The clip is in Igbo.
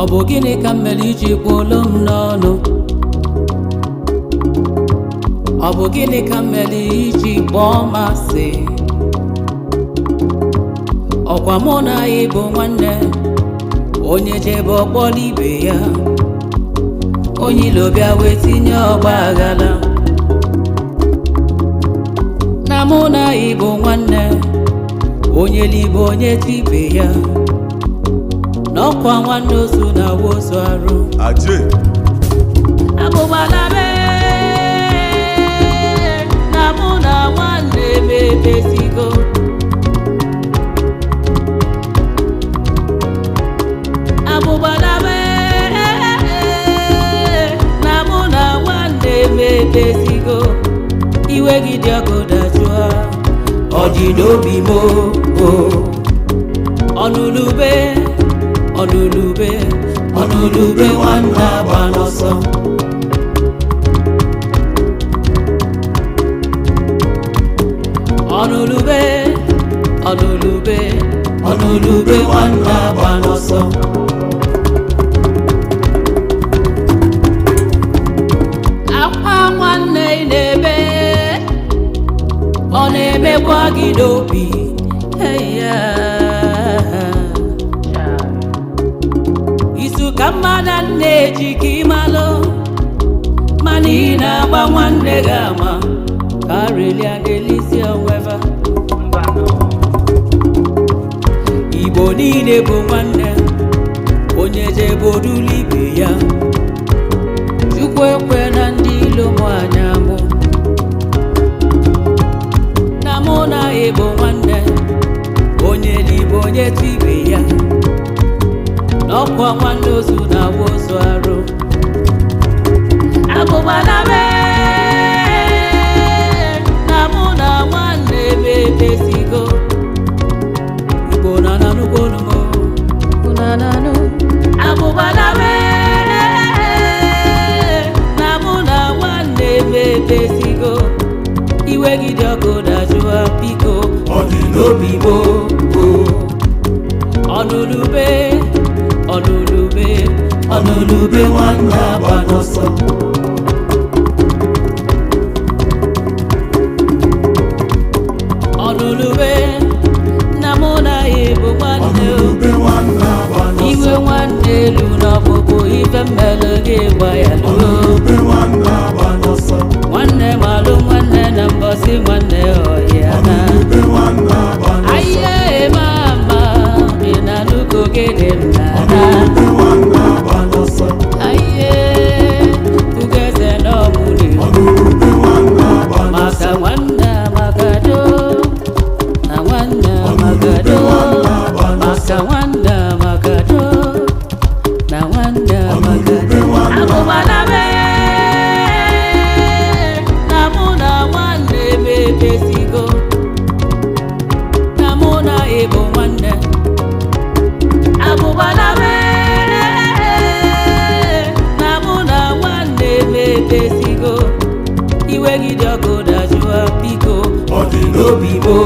Ọ bụ gịnị ka m mere iji kwuolu m n'ọnụ? Ọ bụ gịnị ka m mere iji kpọọ m asị? Ọkwa mụ na ị bụ nwanne, onye jebe ọkpọrọ ibe ya, onye ilo bịa wee tinye ọgba aghara. Na mụ na ị bụ nwanne, onye libe onye tibe ya, n'ọkwa nwanne ozu na awa ozu arụ. Aje. Abụgbala mee na mụ na nwanne m emezigo. Abụgbala mee na mụ na nwanne m emezigo. Iwe gị dị ọkụ dajụọ, ọ dị n'obi m o. Ọnụlube, ọnụlube, ọnụlube nwanne agba n'ọsọ. Ọnụlube, ọnụlube, ọnụlube nwanne agba n'ọsọ. Akwa nwanne ị na-ebe, ọ na-emekwa gị n'obi. Hey, yeah. Izu ka mmadụ na-eji ka ịmalụ, mana ị na-agba nwanne gị ama ka arelia na-elisi onweva. Igbo niile bụ nwanne, onye jebe odulu ibe ya. Chukwu ekwe na ndị ilo mụ anya mụ na mụ na ịbụ nwanne, onye libe onye tibe ya, n'ọkwa nwanne ozu na awa ozu arụ. Abụgbala mee na mụ na nwanne m emezigo. Igbo na nanụkwu olu m na nanụ. Abụgbala mee na mụ na nwanne m emezigo. Iwe gị dị ọkụ dajụa biko, Ọ dị n'obi m o. Ọnụlube, ọnụlube, ọnụlube nwanne agba n'ọsọ. Ọnụlube na mụ na ya bụ nwanne o. Ọnụlube nwanne agba n'ọsọ. Iwe nwanne elu n'ọkpụkpụ ife mmelụ gị gba ya luo. Ọnụlube nwanne agba n'ọsọ. Nwanne malụ nwanne na mbọsị nwanne ọhịa na. Ọnụlube nwanne agba n'ọsọ. Aye mama, ị na-anụgo gịnị m na-ana? Ọnụlube nwanne agba n'ọsọ. Aye, ugeze n'ọmụrụ. Ọnụlube nwanne agba n'ọsọ. Maka nwanne amagado, na nwanne amagado, maka nwanne amagado, na nwanne amagado. Abụgbala mee na mụ na nwanne m emezigo, na mụ na ịbụ nwanne. Abụgbala mee na mụ na nwanne m emezigo. Iwe gị dị ọkụ dajụa biko, Ọ dị n'obi m o.